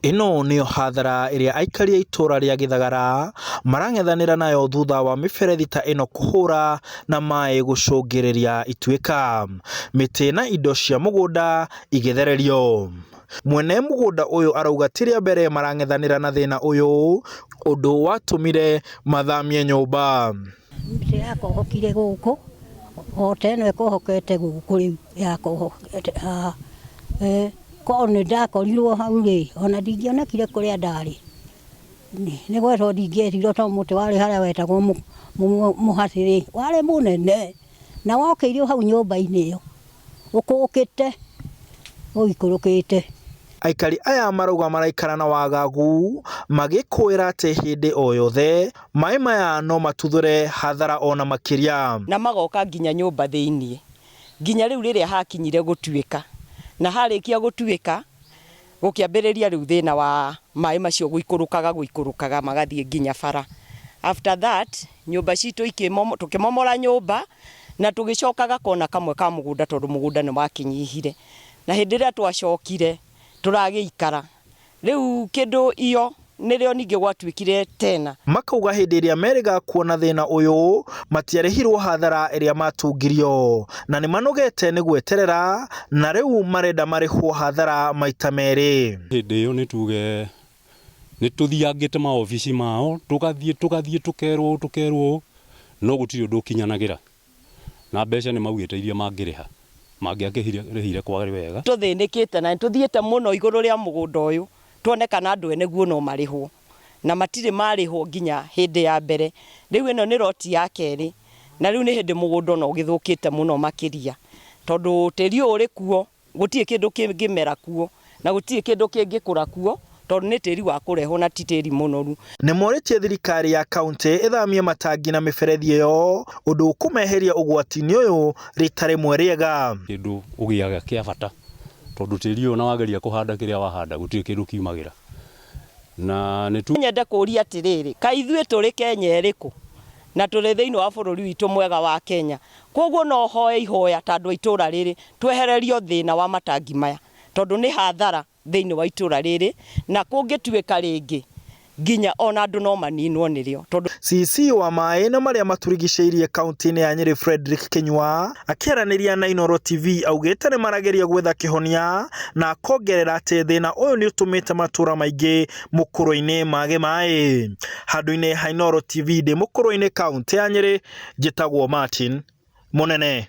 Ĩno nĩyo hathara ĩrĩa aikari a itũra rĩa Gĩthagara marang'ethanĩra nayo thutha wa mĩberethi ta ĩno kũhũra na maĩ gũcũngĩrĩria ituĩka, mĩtĩ na indo cia mũgũnda igĩthererio. Mwene mũgũnda ũyũ arauga ti rĩa mbere marang'ethanĩra na thĩna ũyũ, ũndũ watũmire mathamie nyũmba. Mĩtĩ yakohokire gũkũ o ta ĩno ĩkohokete gũkũ rĩu yakohokete haha. Korwo nĩ ndakorirwo hau rĩ, ona ndingĩonekire kũrĩa ndarĩ. Nĩ gwetwo ndingĩetirwo tondũ mũtĩ warĩ harĩa wetagwo mũhatĩ rĩ, warĩ mũnene na wokĩire o hau nyũmba-inĩ ĩyo ũkũkĩte ũikũrũkĩte. Aikari aya marauga maraikara na wagagu magĩkũĩra atĩ hĩndĩ o yothe maĩ maya no matuthũre hathara ona makĩria. Na magoka nginya nyũmba thĩinĩ, nginya rĩu rĩrĩa hakinyire gũtuĩka. Na harĩkia gũtuĩka, gũkĩambĩrĩria rĩu thĩna wa maĩ macio gũikũrũkaga gũikũrũkaga magathiĩ nginya bara. After that, nyũmba citũ tũkĩmomora nyũmba na tũgĩcoka gakona kamwe ka mũgũnda tondũ mũgũnda nĩ wakĩnyihire. Na hĩndĩ ĩrĩa twacokire tũragĩikara, rĩu kĩndũ iyo nĩrĩo ningĩ gwatuĩkire tena. Makauga hĩndĩ ĩrĩa merĩga kuona thĩna ũyũ matiarĩhirwo hathara ĩrĩa matungirio na nĩmanogete nĩ gweterera na rĩu marenda marĩhwo hathara maita merĩ. Hĩndĩ ĩyo nĩ tuge nĩ tũthiangĩte maobici mao, tũgathiĩ tũgathiĩ tũkerwo ũũ tũkerwo ũũ, no gũtirĩ ũndũ ũkinyanagĩra. Na mbeca nĩ maugĩte iria mangĩrĩha, mangĩakĩrĩhire kwarĩ wega. Tũthĩnĩkĩte na nĩ tũthiĩte mũno igũrũ rĩa mũgũnda ũyũ tuone kana andũ ene guo no marĩhwo, na matirĩ marĩhwo nginya hĩndĩ ya mbere. Rĩu ĩno nĩ roti ya kerĩ, na rĩu nĩ hĩndĩ mũgũnda ona ũgĩthũkĩte mũno makĩria, tondũ tĩri ũyũ ũrĩ kuo Gũtirĩ kĩndũ kĩngĩmera kuo, na gũtirĩ kĩndũ kĩngĩkũra kuo, tondũ nĩ tĩri wa kũrehwo na ti tĩri mũnoru. Nĩmorĩtie thirikari ya kauntĩ ĩthamie matangi na mĩberethi ĩyo ũndũ ũkũmeheria ũgwati-inĩ ũyũ rita rĩmwe rĩega. Kĩndũ ũgĩaga kĩa bata tondũ tĩri ũyũ ona wageria kũhanda kĩrĩa wahanda gũtirĩ kĩndũ kiumagĩra na nĩ tu. Nyende kũũria atĩrĩrĩ, kaĩ ithuĩ tũrĩ Kenya ĩrĩkũ? Na tũrĩ thĩinĩ wa bũrũri witũ mwega wa Kenya. Kwoguo no hoe ihoya ta andũ a itũũra rĩrĩ twehererio thĩna wa matangi maya tondũ nĩ hathara thĩinĩ wa itũũra rĩrĩ na kũngĩtuĩka rĩngĩ nginya ona andũ no maninwo nĩrĩo tondũ. CEC wa maĩ na marĩa matũrigicĩirie kauntĩ-inĩ ya Nyĩrĩ Fredrick Kĩnyua akĩaranĩria na Inooro TV augĩte nĩ marageria gwetha kĩhonia na akongerera atĩ thĩna ũyũ nĩ ũtũmĩte matũra maingĩ mũkũrũ-inĩ mage maĩ. Handũ-inĩ ha Inooro TV ndĩ mũkũrũ-inĩ kauntĩ ya Nyĩrĩ njĩtagwo Martin Mũnene.